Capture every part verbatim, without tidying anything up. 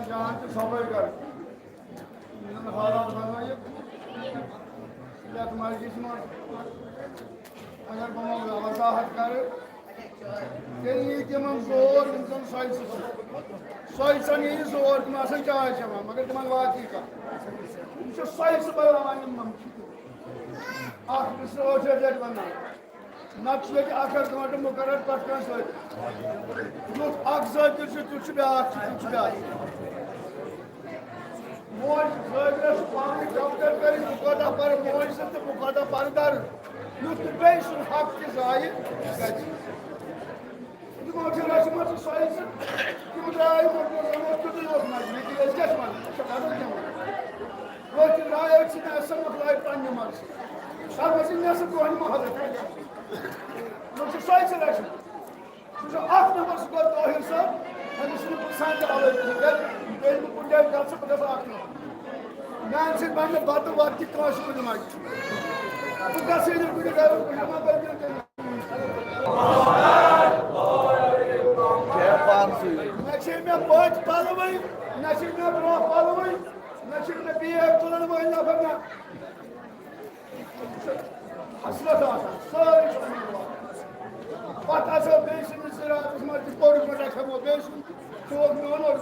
جان تہٕ صفٲیی کر۔ یِمن حالات بنٲیِتھ یتھ مسجدِ منٛز اگر بہٕ وۄنۍ وضاحت کرٕ، تیٚلہِ یی تِمن زور، یِم زن سۄیہِ سۭتۍ چھِ۔ سۄیہِ سان یی زور، تِم آسان چاے چٮ۪وان، مگر تِمن واتہِ یہِ کتھ۔ یِم چھِ سۄیہِ سۭتۍ بناوان یِم ممکن۔ اکھ بِسرٕ ٲٹھ لٹہِ ونان۔ نتہٕ چھُ ییٚتہِ اکھ اکھ گٲنٛٹہٕ مُقرر پرٛٮ۪تھ کٲنٛسہِ سۭتۍ۔ یُتھ اکھ ذٲکِر چھُ، تیُتھ چھُ بیٛاکھ، چھُ، تیُتھ چھُ بیٛاکھ۔ موج ذٲکرس چھُ پانہٕ کمپیئر کٔرِتھ، بہٕ کوتاہ پرٕ موج سُنٛد تہٕ بہٕ کوتاہ پرٕ درٕ۔ یُتھ نہٕ بیٚیہِ سُنٛد حق تہِ ضایع گژھِ۔ تِمو چھِ رچھمژٕ سۄے زٕ، تِم درٛاے مطلب یِمو کیُتھُے اوس مجمع، تِم ٲسۍ کیٛاہ چھِ وَنان؟ أسۍ چھِ بدل کینٛہہ وَنان۔ أتھۍ درٛاے أتھۍ سۭتۍ اَسہِ سَمکھ لایہِ پنٛنہِ مرضی۔ تَتھ منٛز چھِ نٮ۪صٕف دۄہَن محلہٕ۔ یِمو چھِ سۄے زٕ رچھمژٕ۔ سُہ چھُ اَکھ نمبر، سُہ گوٚو طاہر صٲب، أمِس چھُنہٕ پرٛژھان تہِ اَوَے کِہیٖنۍ۔ ییٚلہِ بہٕ کُنہِ جایہِ گژھٕ، بہٕ گژھٕ اَکھ نمبر۔ میٛانہِ سۭتۍ بَنہِ نہٕ بَتہٕ وَتہٕ تہِ کٲنٛسہِ کُنہِ منٛز۔ بہٕ گژھٕ یہِ نہٕ کُنہِ گرٕ، بہٕ چھُس دَپان، بٔلۍ کِنۍ کیٛاہ پانسٕے؟ نہ چھِ مےٚ پٔتۍ پَلوٕے، نہ چھِ مےٚ برٛونٛہہ پَلوٕے، نہ چھِ مےٚ بیگ تُلَن وٲلۍ نفر، نہ۔ حسرت آسان، سٲری چھِ أمیٖر واتان۔ پَتہٕ آسو بیٚیہِ سٕنٛدِس زِراعتَس منٛز تہِ کوٚڑ پٮ۪ٹھ رَچھَو بیٚیہِ سُنٛد، ژٕ اوس میون اوٚڑ۔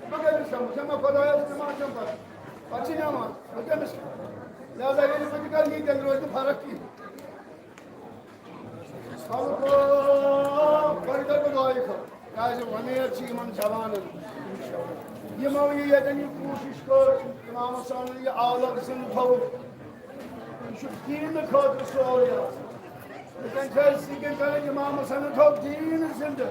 بہٕ کٔمِس کھٮ۪مہٕ؟ بہٕ کھٮ۪مہٕ خۄدایَس نٮ۪ماز کھٮ۪مہٕ پَتہٕ؟ پَتہٕ چھِ نٮ۪ماز، بہٕ کٔمِس کھٮ۪مہٕ؟ لہذا ییٚلہِ بہٕ تہِ کَرٕ یی، تیٚلہِ روزِ نہٕ فرق کِہیٖنۍ۔ خلقو، گۄڈٕ کَرٕ بہٕ دعایہِ خٲر، کیٛازِ وۄمید چھِ یِمَن جوانَن، یِمو یہِ ییٚتٮ۪ن یہِ کوٗشِش کٔر، اِمام حسینَن یہِ اولاد زِندٕ تھوٚوُکھ، یہِ چھُ دیٖنہٕ خٲطرٕ سورُے آسان۔ وٕنکٮ۪ن چھِ أسۍ یہِ کِنۍ کَران، اِمام حسینَن تھوٚو دیٖن زِندٕ۔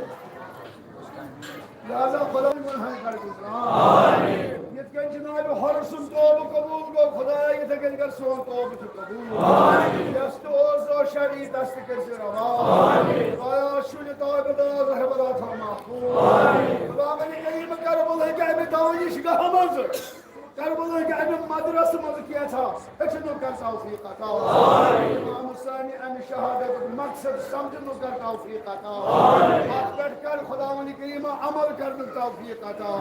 لہذا خدا یِمن ہن کر گُزران۔ یِتھ کٔنۍ جناب حر سُنٛد توبہٕ قبوٗل گوٚو، خدایا، یِتھے کٔنۍ کر سون توبہٕ تہِ قبوٗل۔ یس تہِ اوس دۄہ شریٖتس تہِ کٔرۍ زِ روا۔ خدایا، شُرۍ تابعدار رہبرا تھاو محفوظ۔ خداوند کریم، کربلہٕ کہِ امہِ دانش گاہ منٛز، کربلہٕ کہِ امہِ مدرسہٕ منٛز کینٛژھا ہیٚچھنُک کر توفیق عطا۔ امام حسینِ امہِ شہادتُک مقصد سمجھنُک کر توفیق عطا۔ اتھ پٮ۪ٹھ کر خداوند کریم عمل کرنُک توفیق عطا۔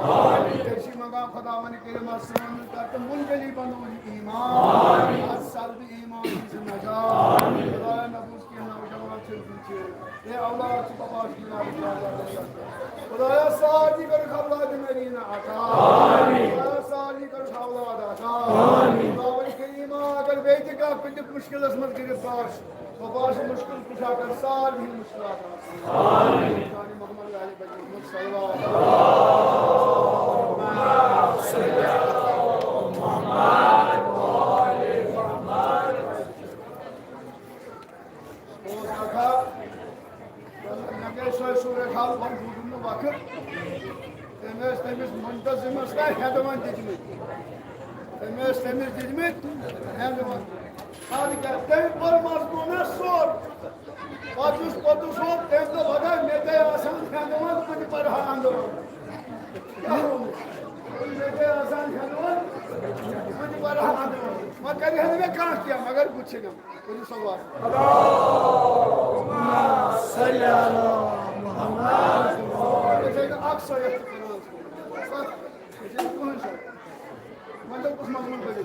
تیٚلہِ چھِ منٛگان خداوند کریم سون کر تہٕ منجلی بنوٗن ایمان۔ از سلب ایمان ہٕنٛز نجات۔ خدایا، مےٚ بوٗز کینٛہہ نوجوان چھِ، تِم چھِ، اے اولاد چھِ بابا جی۔ خدایا، سارنٕے کٔرِکھ اولاد مدینہ عطا۔ خدایا، سارنٕے کٔرِکھ اولاد عطا۔ خداوند کریما، اگر بیٚیہِ تہِ کانٛہہ کُنہِ مُشکِلس منٛز گِرفتار چھُ، بابا چھُ مُشکِل کُشا، کر سارنٕے ہٕنٛدۍ مُشکِلات آسان۔ سانہِ محمد علی بچن ہُنٛد صلوات۔ اوس اکھ ہا، مےٚ گٔے سۄے صوٗرت حال، وۄنۍ روٗدُم نہٕ وقت۔ تٔمۍ ٲسۍ تٔمِس منتظمس تام ہٮ۪نٛدٕ وَنٛدٕ دِتمٕتۍ۔ تٔمۍ ٲسۍ تٔمِس دِتمٕتۍ ہٮ۪نٛدٕ وَنٛدٕ۔ اَدٕ کیٛاہ، تٔمۍ پوٚر مضموٗنَس سورُے۔ پَتہٕ یُس پوٚتُس ووت، تٔمۍ دوٚپ، "اگر مےٚ تہِ آسان ہٮ۪نٛدٕ وَنٛدٕ، بہٕ تہِ پَرٕ ہا اَنٛدٕ وَنٛدٕ۔" کیٛاہ ووٚنُس؟ "مےٚ تہِ آسان ہٮ۪نٛدٕ وَنٛدٕ، بہٕ تہِ پَرٕ ہا اَنٛدٕ وَنٛدٕ۔" وۄنۍ کَرِ ہا نہٕ مےٚ کانٛہہ کینٛہہ، مگر بہٕ تہِ چھُنہٕ۔ کٔرِو صلوات۔ اللهم صل علی محمد۔ أسۍ چھِ اکھ سۄ یَتھ قرآنَس منٛز۔ أسۍ چھِ کٕہٕنۍ سۄ۔ وۄنۍ دَپ کُس مضموٗن پٔرِو؟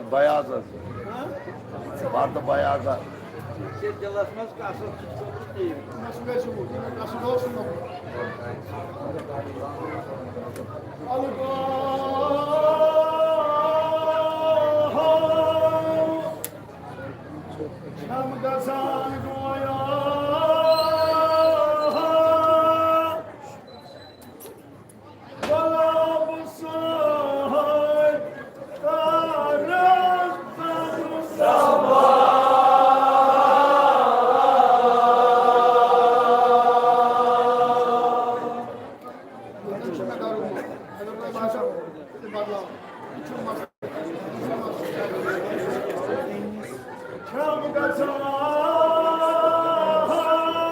بیاض حظ۔ ہاں؟ بَتہٕ بیاض حظ۔ ژےٚ دِلَس منٛز کَسَر چھُ تھوٚومُت تی۔ نہ، سُہ گژھِ وُنہِ۔ اَصٕل اوس نہٕ۔ الگاہ چھَم گژھان گویا۔ گۄلاب سُنٛد تارس بدر سوار۔ چھَم گژھان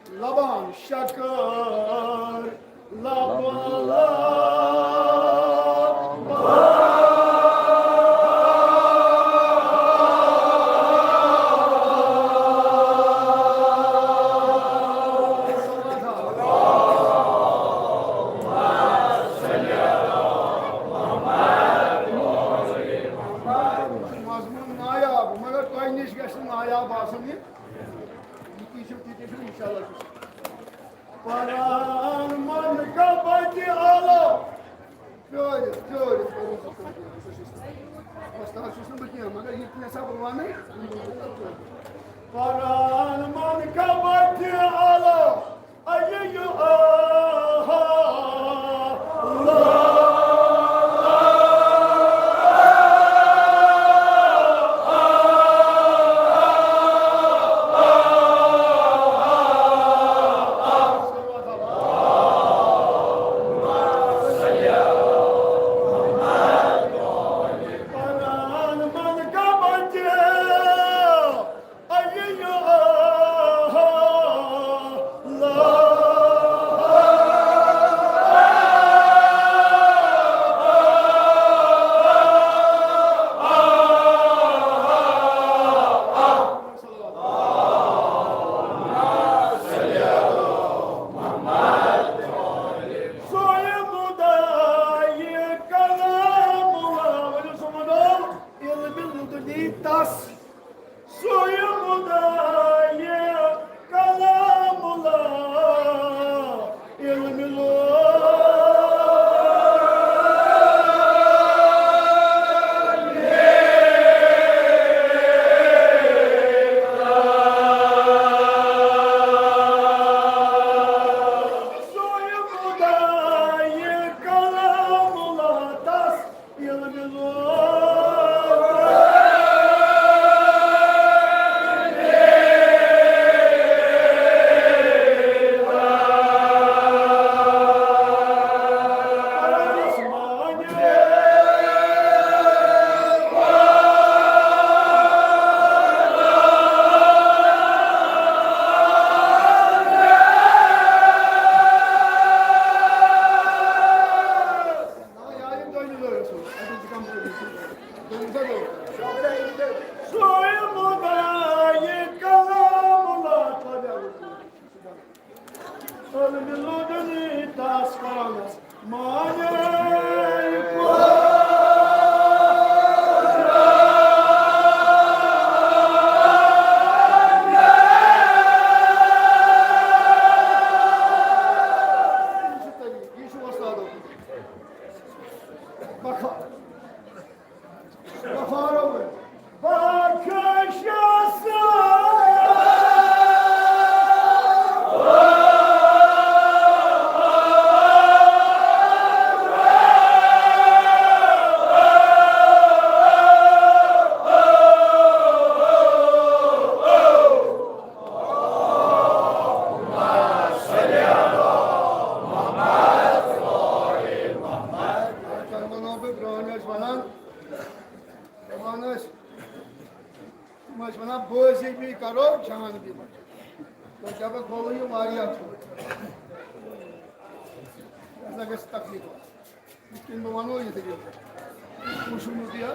لبان شکر، لبان، لبان۔ مضمون نایاب، مگر تۄہہِ نِش گژھِ نہٕ نایاب آسُن یہِ۔ یہِ تہِ چھُ، تہِ تہِ چھُ، انشاءاللہ چھُ۔ پران من کبتہِ آلو۔ پیٲرِتھ، پیٲرِتھ، پیٲرِتھ۔ وۄستاد چھُس نہٕ بہٕ کینٛہہ، مگر یہِ تہِ یژھا بہٕ وَنٕے۔ پران من کبتہِ آلو۔ سُے خدایہِ کلام اللہ، علم لوح۔ سُے خدایہِ کلام اللہ، تس سُے خدایہِ کلام اللہ، علم لدنی تس پانس مانے۔ یہِ چھُ وۄستادو۔ بخار۔ بخارو۔ بخش۔ تۄہہِ وَنو بہٕ برٛونٛہہ ٲسۍ وَنان، دَپان ٲسۍ، تِم ٲسۍ وَنان، بٲزی بی کَرو، جان بی بَچو۔ تۄہہِ کیٛاہ پَتہٕ گوٚو یہِ واریاہ چھُ۔ یہِ ہسا گژھِ تکلیٖف آسُن۔ یِتھ کٔنۍ بہٕ وَنو یِتھَے کٔنۍ۔ وٕچھُن نہٕ تہِ، یہِ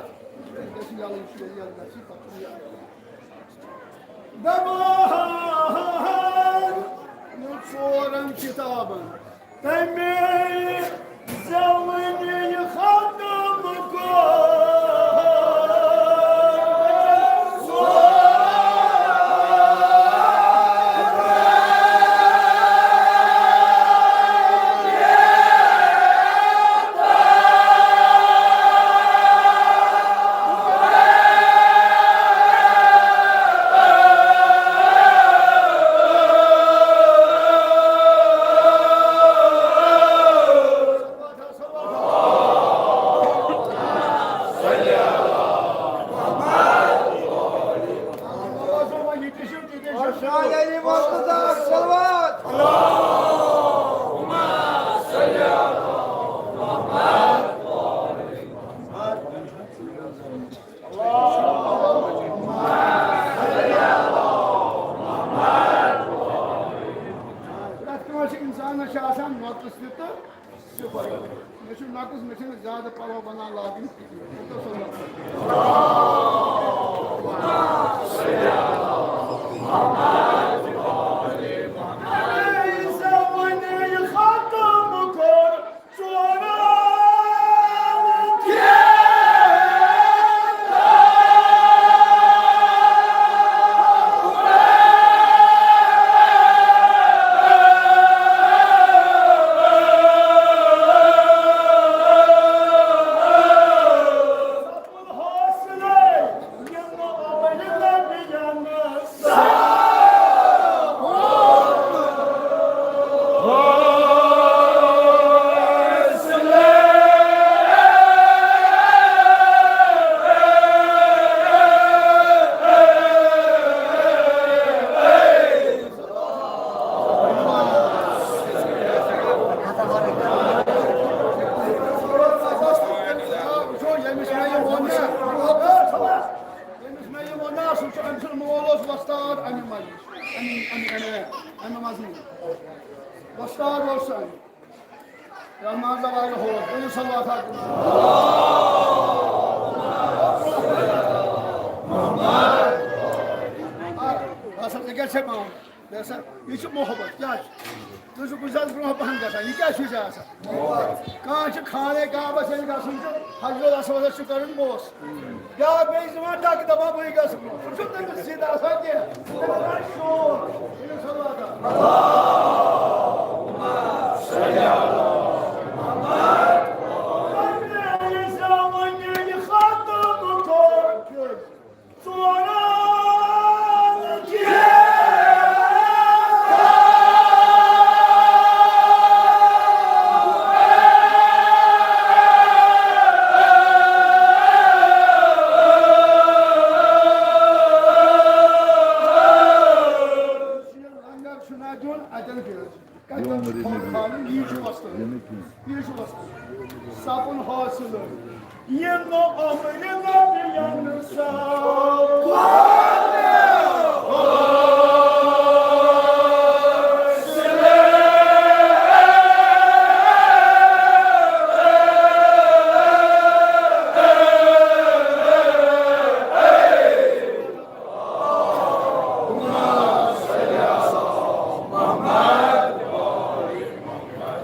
گژھِ یَلہٕ، یہِ چھُ یَلہٕ گژھِ، پَتہٕ چھُ یَلہٕ۔ دَپان ژورَن کِتابَن تَمے زٮ۪ونہِ ختم کوٚر۔ مےٚ چھُ نقٕص، مےٚ چھِنہٕ زیادٕ پَلو بَنان لاگٕنۍ۔ ییٚمِس مےٚ یہِ ووٚن نا، سُہ چھُ، أمۍ سُنٛد مول اوس وۄستاد اَمہِ منٛز، اَمہِ، اَمہِ، اَمہِ، اَمہِ منٛز وۄستاد اوس سُہ اَمہِ۔ رحمان زوال ہو، ؤنِو صلوات۔ آ، آسان، یہِ کیٛاہ چھےٚ پٮ۪وان؟ یہِ ہسا، یہِ چھُ محبت، کیٛاہ چھُ؟ تُہۍ چھِو کُنہِ ساتہٕ برونٛہہ پَہَن گژھان، یہِ کیٛاہ چھُ یہِ آسان؟ کانٛہہ چھُ خانہ کعبَس ییٚلہِ گژھُن چھُ، حجر الاسودَس چھُ کَرُن بوس۔ بیٛاکھ بیٚیہِ چھُ دِوان ٹَکہٕ، دَپان، "بٕے گژھٕ برونٛہہ۔" سُہ چھُنہٕ تٔمِس ضد آسان کینٛہہ۔ تٔمِس آسہِ شوق۔ تٔمِس چھُ واتان۔ لنگر چھُنہ دیُن، اَتٮ۪ن کیٛاہ چھُ؟ کَتٮ۪ن چھُ کھوٚل کھالُن؟ یی چھُ وۄستہٕ۔ یی چھُ وۄستہٕ۔ سَپُن حٲصِل۔ یہِ نہٕ عمرِ نبیَن سَپُد۔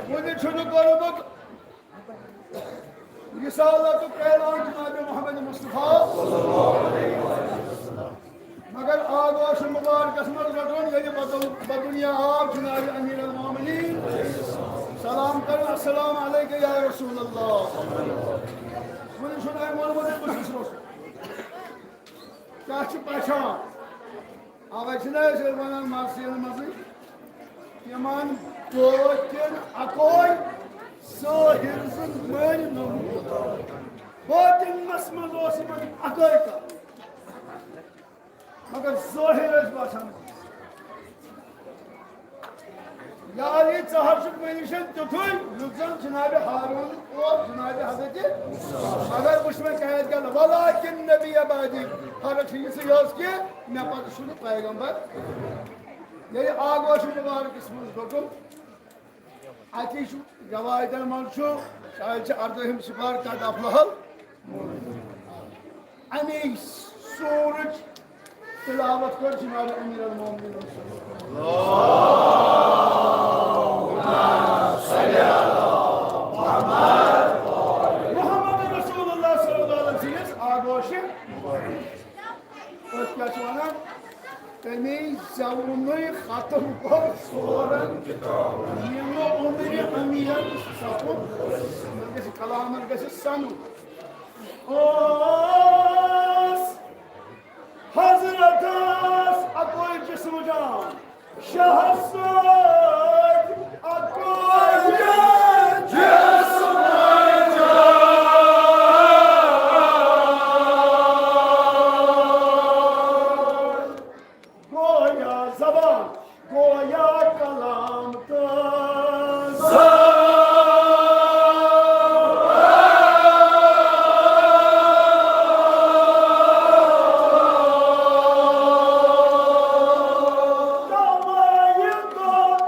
وُنہِ چھُنہٕ کوٚرمُت رسالتُک اعلان جناب محمد مصطفیٰ، مگر آغوش مبارکس منٛز رٹُن ییٚلہِ بدل-، بدنیا آو جناب امیر المومنین، سلام کرُن، السلام علیک یا رسول اللہ۔ وُنہِ چھُنہٕ أمۍ ووٚنمُت، بہٕ چھُس رسول۔ کیٛاہ چھِ پہچان؟ اَوَے چھِنہ أسۍ وَنان مَرثیَن منٛزٕے، تِمَن بٲطِن اَکوے، ظٲہِر زٕ مٲنۍ نہٕ۔ بٲطِنَس منٛز اوس یِمَن اَکٲے کَتھ، مگر ظٲہِر ٲسۍ باسان۔ یاری ژٕ حظ چھُکھ مےٚ نِش تیُتھُے، یُتھ زَن جناب ہارون اور جناب حضرت، مگر وٕچھ مےٚ کیٛازِ گژھِ، وَلَٰكِنَّ نَبِيَّ بَعْدِي، فرق چھِ یِژٕے یٲژ کہِ مےٚ پَتہٕ چھُنہٕ پیغمبر۔ ییٚلہِ آغوش مُبارکَس منٛز روٚٹُم، اَتی چھُ، رٮ۪وایتَن منٛز چھُ، شاید چھِ اَردٲہِم سِپارٕ قد افلح ال-، اَمی سورٕچ تلاوت کٔر جناب امیر المومنین۔ محمد رسول اللہ صلی اللہ علیہ وسلم سٕنٛدِس آغوشہِ۔ أتھۍ کیٛاہ چھِ وَنان؟ تٔمۍ زٮ۪ونُے ختم کوٚر ژورَن کِتابَن۔ یِمو عمرِ امیٖر سَپُد، یِمَن گژھِ کلامَن گژھِ سَنُن۔ اوس حضرتس اکوے جسم جان، شاہس سۭتۍ اکوے جسم جان۔ گویا زبان، گویا کلام تہٕ زبان۔ توے گوٚو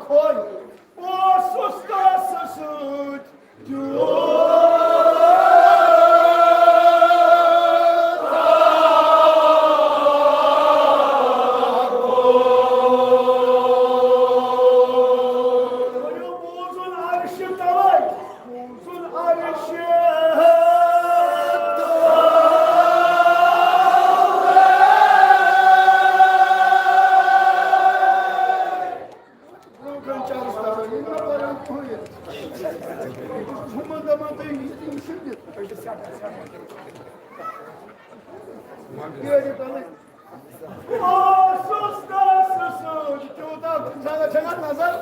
کھوے، اوسُس تس سۭتۍ تیوٗت۔ ؤنِو، بوٗزُن عرشہِ تَلَے، بوٗزُن عرشہِ تَلَے۔ برونٛہہ کَنہِ چرس تران، یِم نہ پَران کٕہٕنۍ۔ ہُمَن دَپان تُہۍ یِتھ، یِم چھِنہٕ یِتھ۔ یہِ ٲسۍ پَنٕنۍ۔ اوسُس تَس سۭتۍ تیوٗتاہ زیادٕ چھَنہ نظر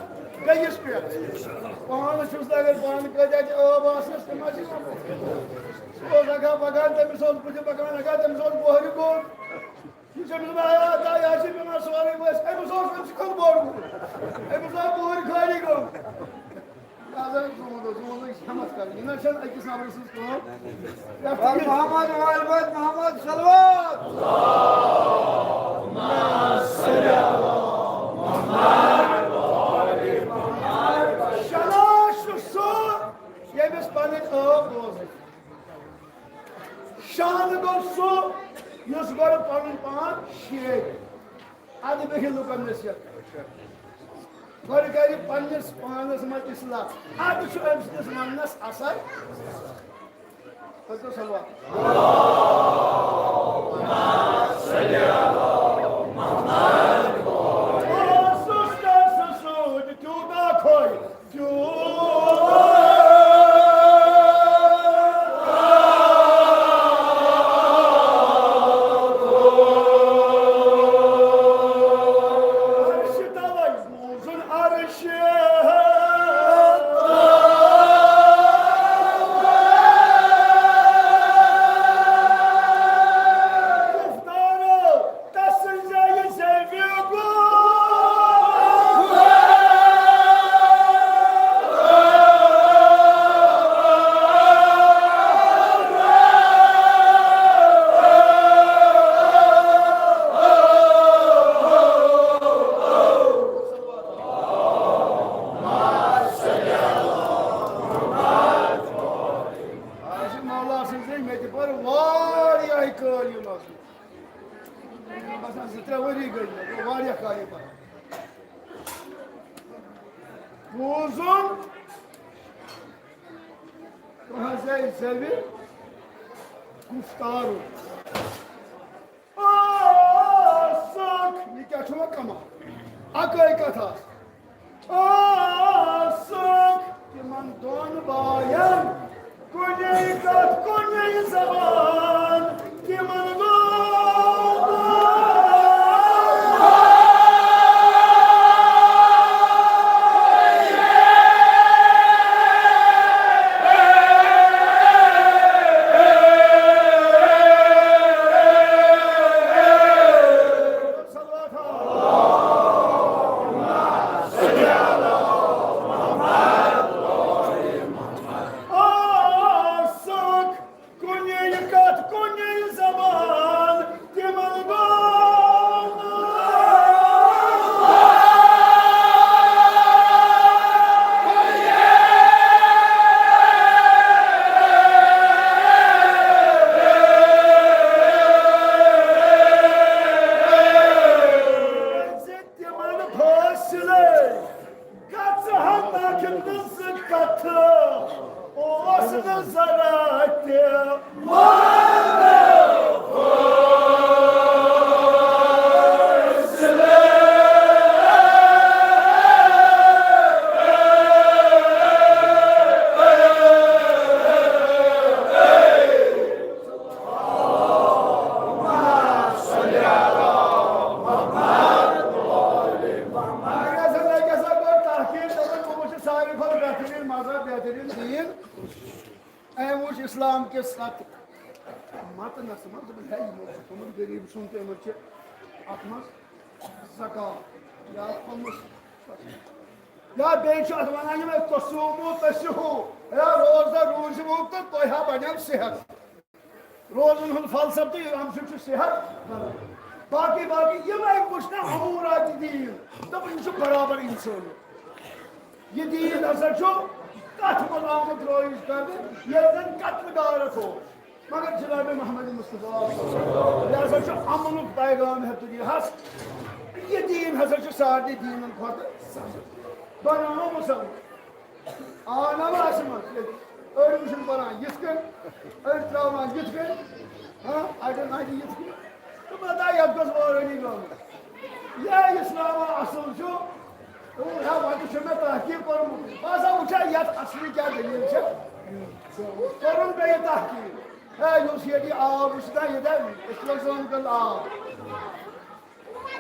بیٚیِس پٮ۪ٹھ۔ پانَس چھُس نہٕ، اگر پانہٕ کۭتیٛاہ تہِ عٲب آسنَس، تِم حظ چھِ سُہ اوس اَکھا پَکان، تٔمِس اوس بٕتھِ پَکان، اَکھا تٔمِس اوس بۄہرِ گوٚٹ۔ یہِ چھُ أمِس وَنان، آ، دا، یہِ حظ چھِ پٮ۪وان سورُے وٲسۍ۔ أمِس اوس أمۍ سٕے کھۄتہٕ بوٚڑ گوٚو۔ أمِس آو بوٚہرِ خٲلی گوٚو۔ یہِ حظ آو زوٗن دۄہ، زوٗن دۄہ چھِ ہٮ۪مَتھ کَرٕنۍ۔ یہِ نہ چھَنہٕ أکِس نفرٕ سٕنٛز کٲم۔ پٮ۪ٹھ تہِ محمد، آل بیت محمد، صلوات۔ شناز چھُ سُہ، ییٚمِس پَنٕنۍ ٲب بوزٕنۍ۔ شانہٕ گوٚو سُہ، یُس گۄڈٕ پنُن پان شیرِ۔ اَدٕ بیٚہہِ لُکن نصیحت۔ گۄڈٕ کرِ پننِس پانس منٛز اصلاح، اَدٕ چھُ أمۍ سٕنٛدِس وننس اثر۔ پٔرۍتو صلوات۔ اوسُس تس سۭتۍ تیوٗتاہ خۄش۔ تسٕنٛزِ یہِ زیوِ گوٚو۔ اَسہِ مولا سٕنٛزِ مےٚ تہِ پٔر واریاہ کٲلۍ یِم آسہٕ۔ مےٚ باسان، زٕ ترٛےٚ ؤری گٔے، مےٚ گوٚو واریاہ کالہِ پَتہٕ۔ بوٗزُن تُہٕنٛزے زٮ۪وِ گُفتارُک۔ آسکھ، یہِ کیٛاہ چھُ وۄنۍ کَمال؟ اَکٲے کَتھا۔ آسکھ تِمن دۄن باین، کُنے کتھ، کُنے زبان، تِمن دۄن۔ آسکھ کُنے کتھ، کُنے زبان، تِمن گوٚو تِمن فٲصلے۔ گژھٕ ہا نہٕ زٕ کتھٕ، اوس نہٕ ذرا تہِ۔ مگر ہسا لگہِ ہسا گۄڈٕ تحقیٖق، دَپان، بہٕ وٕچھِ ساروی کھۄتہٕ بہتریٖن مذہب، بہتریٖن دیٖن۔ أمۍ وٕچھ اِسلام کِس تَتھ مَتنَس منٛز، دوٚپُن، ہے، یِمو چھُ تھوٚمُت غریٖب سُنٛد تہِ، یِمَن چھِ اَتھ منٛز زکات یا خُمُس۔ یا بیٚیہِ چھُ اَتھ وَنان یِمَے، تصوموا تصحوا، یا روزدار روٗزِو تہٕ تۄہہِ ہا بَنیو صحت۔ روزن ہُنٛد فلسفہٕ تہٕ اَمہِ سۭتۍ چھُ صحت بنان۔ باقٕے، باقٕے یِم أمۍ وٕچھ نہ امورات دیٖن، دوٚپُن، یِم چھِ برابر اِنسٲنی۔ یہِ دیٖن ہسا چھُ تَتھ منٛز آمُت رٲیِج کرنہٕ، ییٚلہِ زَن قتلہٕ غارت اوس۔ مگر جناب محمد مصطفیٰ، یہِ ہسا چھُ امنُک پیغام ہیٚتھ دُنیاہَس۔ یہِ دیٖن ہسا چھُ سارنٕے دیٖنَن کھۄتہٕ سخت۔ بناوو مُسلمان۔ آ، نمازِ منٛز ییٚلہِ أڑۍ وٕچھن پران یِتھ کٔنۍ، أڑۍ تراوان یِتھ کٔنۍ، ہاں، اَڑٮ۪ن اَتھِ یِتھ کٔنۍ۔ تہٕ پتہٕ آے یَتھ گوٚژھ وٲرٲنی گٔمٕژ۔ یہِ اسلام اصل چھُ، اور ہا وۄنۍ چھُ مےٚ تحقیق کوٚرمُت۔ بہٕ ہسا وٕچھٕ ہا یَتھ اصلی کیٛاہ دٔلیٖل چھےٚ۔ کوٚرُن مےٚ یہِ تحقیق۔ ہے، یُس ییٚتہِ آب وٕچھِ نا، ییٚتہِ أسۍ چھِ زٲنۍ کَل آب۔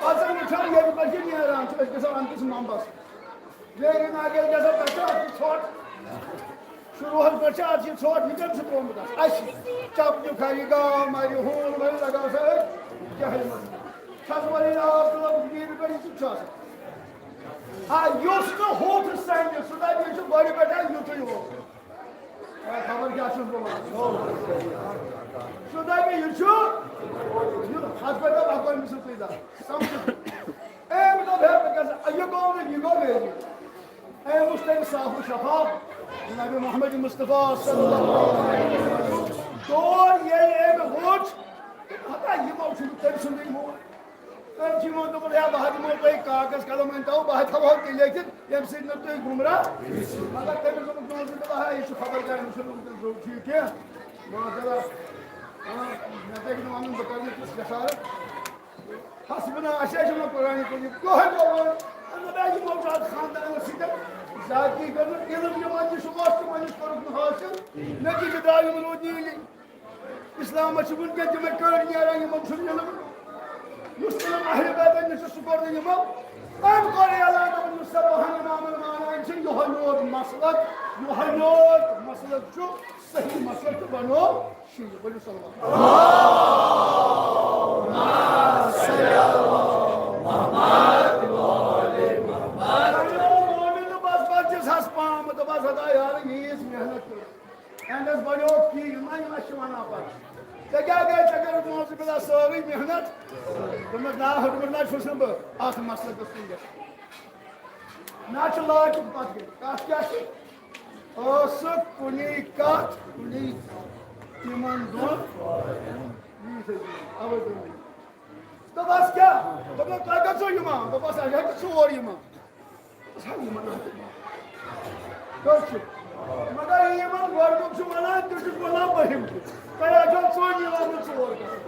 پتہٕ وٕچھان ییٚتہِ پٮ۪ٹھ یہِ نیران چھُ، أسۍ گژھو اَمہِ کِس ممبَس۔ ویری ناگہِ ییٚلہِ گژھو، تَتہِ چھُ اَتھ یہِ ژھۄٹھ۔ شروٗعس پٮ۪ٹھ چھُ اَتھ یہِ ژھۄٹھ، یہِ کٔمۍ چھُ ترٛوومُت اَتھ؟ اَسہِ۔ چپنہِ کھارِ، گاو مارِ، ہوٗن مارِ، لگاو سا أتھۍ جہلہِ منٛز۔ چھَس وۄنۍ ییٚلہِ آب تُلان، ویری پٮ۪ٹھ یہِ کیُتھ چھُ آسان؟ آ، یُس نہٕ ہوٚکھ سَنہِ، سُہ دَپہِ، یہِ چھُ گۄڈٕ پٮ۪ٹھَے یُتھُے اوس۔ اے، خبر کیٛاہ چھُس بہٕ وَنان؟ سُہ دَپہِ، یہِ چھُ، یہِ، اَتھ پٮ۪ٹھ دَپ، اَپٲرۍ مےٚ چھُ تُہۍ دَپ، سَمجھِتھ۔ أمۍ دوٚپ، ہے، بہٕ کیٛاہ سا، یہِ گوٚو نہٕ، یہِ گوٚو ویری۔ أمۍ وٕچھ تٔمۍ صاف و شفاف، جناب محمد مصطفیٰ صلی اللہ علیہ وسلم۔ دور ییٚلہِ أمۍ وٕچھ، ہتا، یِمو چھُنہٕ تٔمۍ سُنٛدُے مول۔ تٔمۍ چھِ یِمو دوٚپمُت، ہے، بہٕ ہا دِمو تۄہہِ کاغذ قلم، أنۍ تو، بہٕ ہا تھاوہو تہِ لیکھِتھ، ییٚمہِ سۭتۍ نہٕ تُہۍ گُمراہ۔ مگر تٔمِس دوٚپُکھ، نعوذ باللہ، ہے، یہِ چھُ خبر کیٛاہ، أمِس چھُنہٕ وٕنکیٚس درٛوگ ٹھیٖک کینٛہہ۔ معذرت، آ، مےٚ تۄہہِ نہٕ وَنُن، بہٕ کَرٕ نہٕ تِژھ جسارت۔ حسبنا، اَسہِ حظ چھُنہٕ قرآن کریم یِہوٚے بولان۔ اَنہٕ بہٕ یِمو چھُ اَتھ خاندانَس سۭتۍ ذاتی کَرُن، علم یِمَن نِش اوس، تِمَن نِش کوٚرُکھ نہٕ حٲصِل۔ نتیٖجہٕ درٛاو یِمَن روٗدۍ نیٖلی۔ اسلامس چھِ وٕنکیٚن تِمے کٔرۍ نیران، یِمن چھُنہٕ علم۔ یُس علم اہل بیتن نِش چھُ، سُہ کوٚر نہٕ یِمو۔ أمۍ کوٚر اعلان، دوٚپُن، یُس سا بہن امام المانان چھِ، یِہوٚے یوت مسلک، یِہوٚے یوت مسلک چھُ، صحیح مسلک چھُ بنو شیعہ۔ ؤلِو صلوات۔ مومن تہٕ بس پتہٕ چھِس ہس پام، دوٚپس، ہتا یارٕ، ییٖژ محنت کٔر۔ اینڈس بنیو کی، یِمن، یِمن چھِ ونان پتہٕ۔ ژےٚ کیٛاہ گٔے؟ ژےٚ کٔرٕتھ نوزُ باللہ سٲرٕے محنت۔ دوٚپمس، نہ، ہیوٚتمُت نہ چھُس نہٕ بہٕ۔ اتھ مسلکس کُن گژھِ۔ نہ چھُ لاگُن پتہٕ گٔے۔ کتھ کیٛاہ چھِ؟ ٲسٕکھ کُنی کتھ، کُنی تِمن دۄن۔ یی تھٲے زِ، اوے دوٚپمَے۔ دوٚپمس، کیٛاہ؟ دوٚپمس، تۄہہِ کتھ چھو یِوان؟ دوٚپمس، اَسہِ حظ چھِ ژور یِوان۔ سا یِمن حظ چھِ۔ کٔژ چھِ؟ مگر یِمن گۄڈٕنیُک چھُ وَنان، تہِ چھُس وَنان بٔہِم تہِ۔ تۄہہِ حظ چھو ژور یِوان، نہٕ ژور کَران۔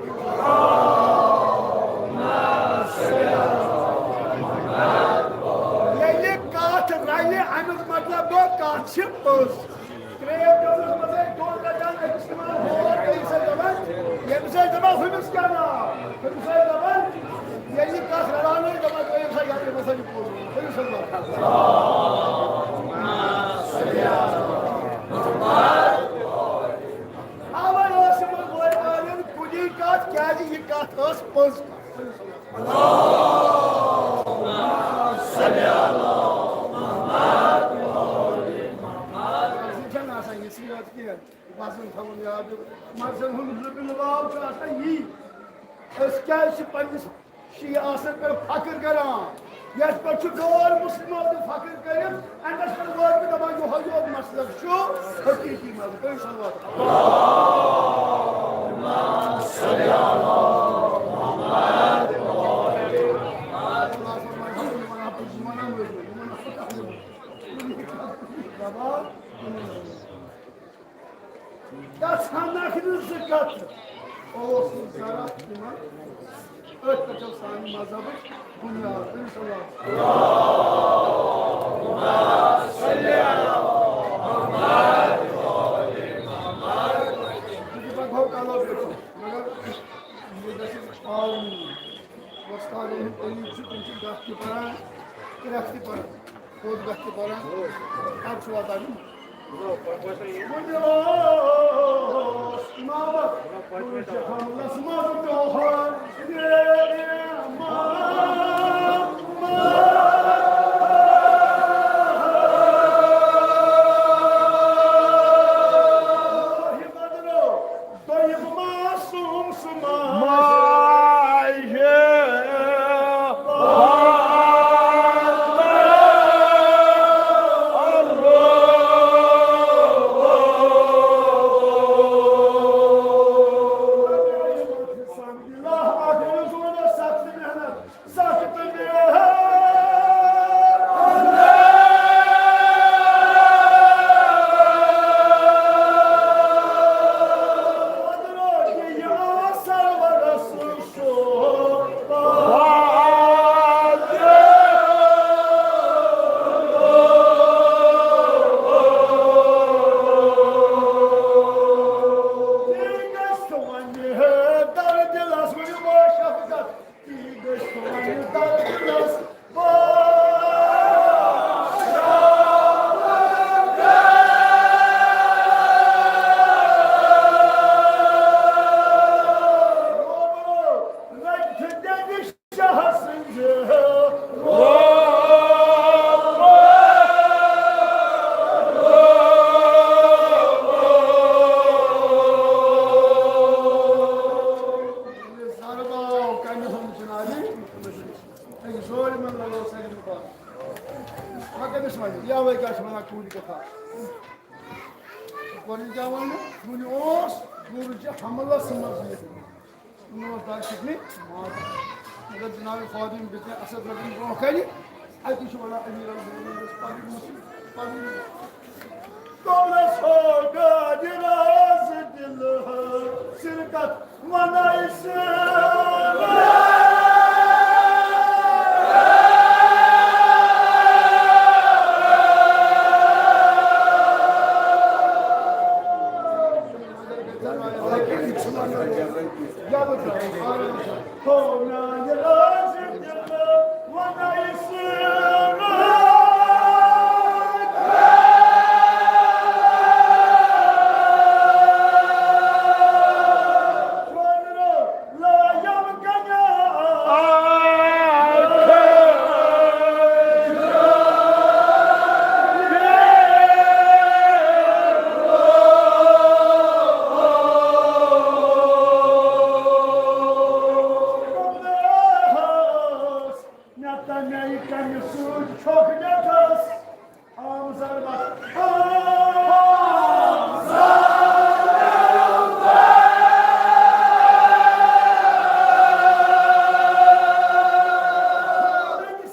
ییٚلہِ کَتھ رَلہِ، اَمیُک مطلب گوٚو، کَتھ چھِ پٔز۔ ترٛیٚیَو ٹٲلَن منٛز ٲسۍ دۄن رَٹان، أکِس تِمَن ہور، بیٚیِس ٲسۍ دَپان، ییٚمِس ٲسۍ دَپان، ہُمِس کیٛاہ ناو؟ ہُمِس ٲسۍ دَپان، ییٚلہِ یہِ کَتھ رَلان ٲسۍ، دَپان، تُہۍ ییٚمہِ ساتہٕ یَتھ، ییٚمہِ ساتہٕ یہِ پوٚز اوس، تٔمِس ٲسۍ دَپان۔ اَوَے ٲس یِمَن وٲرۍ والٮ۪ن کُنی کَتھ، کیٛازِ یہِ کَتھ ٲس پٔز کَتھ۔ یہِ چھَنہٕ آسان یِژھٕے یوت کینٛہہ۔ وزن تھاوُن یاد، مزن ہُنٛد لُبِل واو چھُ آسان یی۔ أسۍ کیٛازِ چھِ پننِس شیعہ آسنس پٮ۪ٹھ فخر کران، یتھ پٮ۪ٹھ چھُ غٲر مسلمو تہِ فخر کٔرِتھ، انڈس پٮ۪ٹھ وٲتۍ تہٕ دپان، یِہوٚے یوت مسلک چھُ حقیٖقی مذہب۔ کٔرِو صلوات۔ گژھان نکھٕ نہٕ زٕ کتھٕ۔ اوس نہٕ ضرورت تِمن۔ أتھۍ پٮ۪ٹھ چھو سانہِ مذہبٕچ بُنیاد۔ تٔمِس سلام۔ یہِ پتہٕ گوٚو کلو پٮ۪ٹھ، مگر یہِ گژھِ آرمی۔ وۄستادن ہُنٛد طریٖقہٕ چھُ، تِم چھِ گژھ تہِ پران، کرٛٮ۪کھ تہِ پران۔ خود گژھِ پران، پتہٕ چھُ واتان۔ وۄنۍ اوس ناوَس، وۄنۍ چھِ حملس منٛز تیوہار۔ دوٚیِم معصوم سُہ ماجہِ۔ ماجہِ۔ وۄنۍ کٔمِس وَنہِ؟ یَوَے کیٛاہ چھِ وَنان کوٗرِ کَتھا؟ کوٚرُن کیٛاہ وَننہٕ؟ وُنہِ اوس گُرُچہِ حملَس منٛز یہِ۔ یِمَن اوس دَگ پِکنِک ماتا۔ مگر جناب خادم بِچارِ اَسد رَٹُن برونٛہہ کَنہِ۔ اَتی چھُ وَنان، أمیٖر المومنین گژھِ پَنٕنۍ مُسلِم، پَنٕنۍ۔ کمرس ہو گادِ راز دل ہو، سرکت ونائی سے۔ مےٚ تَمے کَنہِ سۭتۍ چھۄکھ ڈٮ۪ٹھَس۔ عام ضربت۔ عام ضربت۔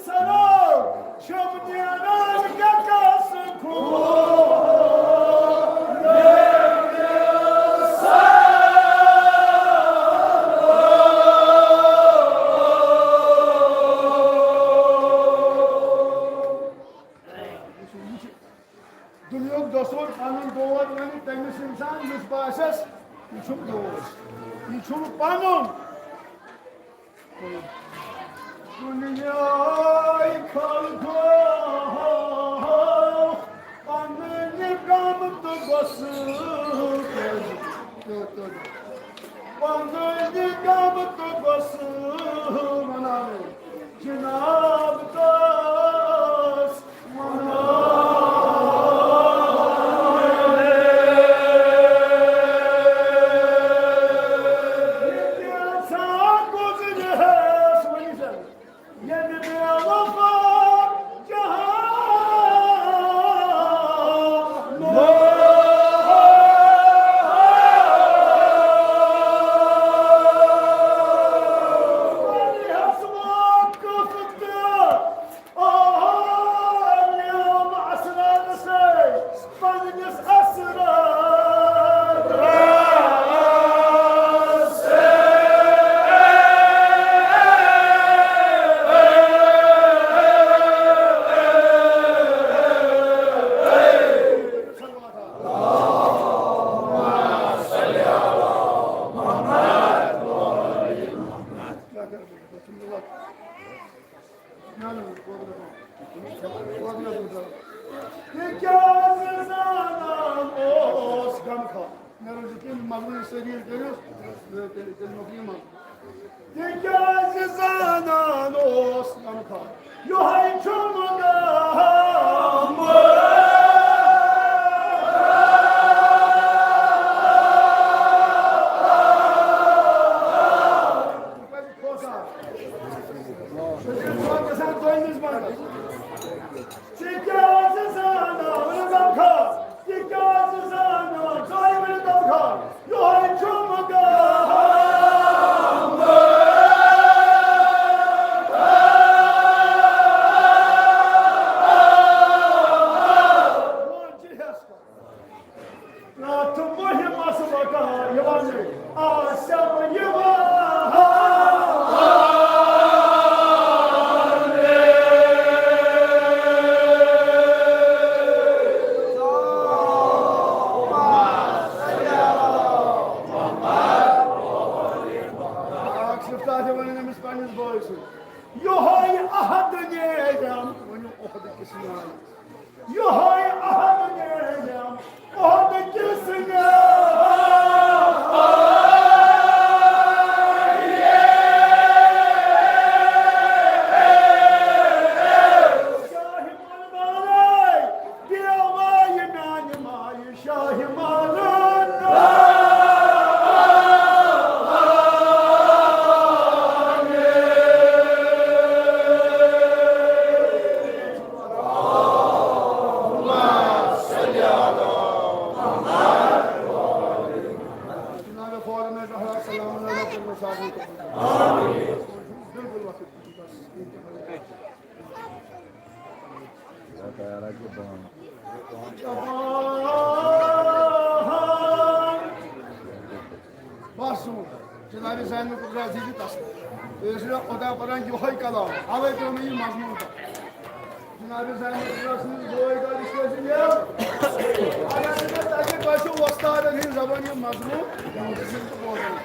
سلام۔ چھِم نیران کیٛاہ کَس کھوٗن؟ دُنیاہُک دستوٗر پَنُن دود وَنہِ تٔمِس اِنسان یُس باسٮ۪س، یہِ چھُم دوس، یہِ چھُم پَنُن۔ دُنیاہٕے خلقو پنٕنۍ غم تہٕ غصہٕ، پنٕنۍ غم تہٕ غصہٕ ونان جناب تس۔ آہا، یِم اسرارسٕے پننِس اسرارس۔ تِکیٛازِ زانان اوس غمخوار۔ مےٚ روٗز یہِ کِنۍ مۄکلٕے سٔریٖر کٔرِتھ، تیٚلہِ، تیٚلہِ مۄکلہِ یہِ مۄکلہِ۔ تِکیٛازِ زانان اوس غمخوار، یِہوٚے چھُم غم۔ تِکیٛازِ زانان، ؤنِو غمخوار، تِکیٛازِ زانان، تۄہہِ ؤنِو غمخوار، یِہوٚے چھُم غم۔ راتھ مُہِمس وقار یِوان آسٮ۪م یِوان۔ اکھ صرف تتھ وَنان أمِس پننِس بٲے سُنٛد۔ یِہوٚے عہد نیرٮ۪م، ؤنِو عہد کِس ناوِ۔ یِہوٚے عہد نیرٮ۪م، عہد کِس ناوِ۔ شاہِ مردانَے، بیوایہِ میانہِ مایہِ شاہِ مردانَے۔ بس، جناب زین القدرہ جی تس۔ تُہۍ ٲسِو خۄدا پران یِہوٚے کلام، اوے پیوٚو مےٚ یہِ مضموٗن پتہٕ۔ جناب زین القدرہ سٕنٛز بٲے دۄہ رِشتہٕ ٲسِو یِم۔ اگر نہٕ تۄہہِ، تۄہہِ چھُو وۄستادن ہٕنٛز زبٲنۍ یہِ مضموٗن بوزُن۔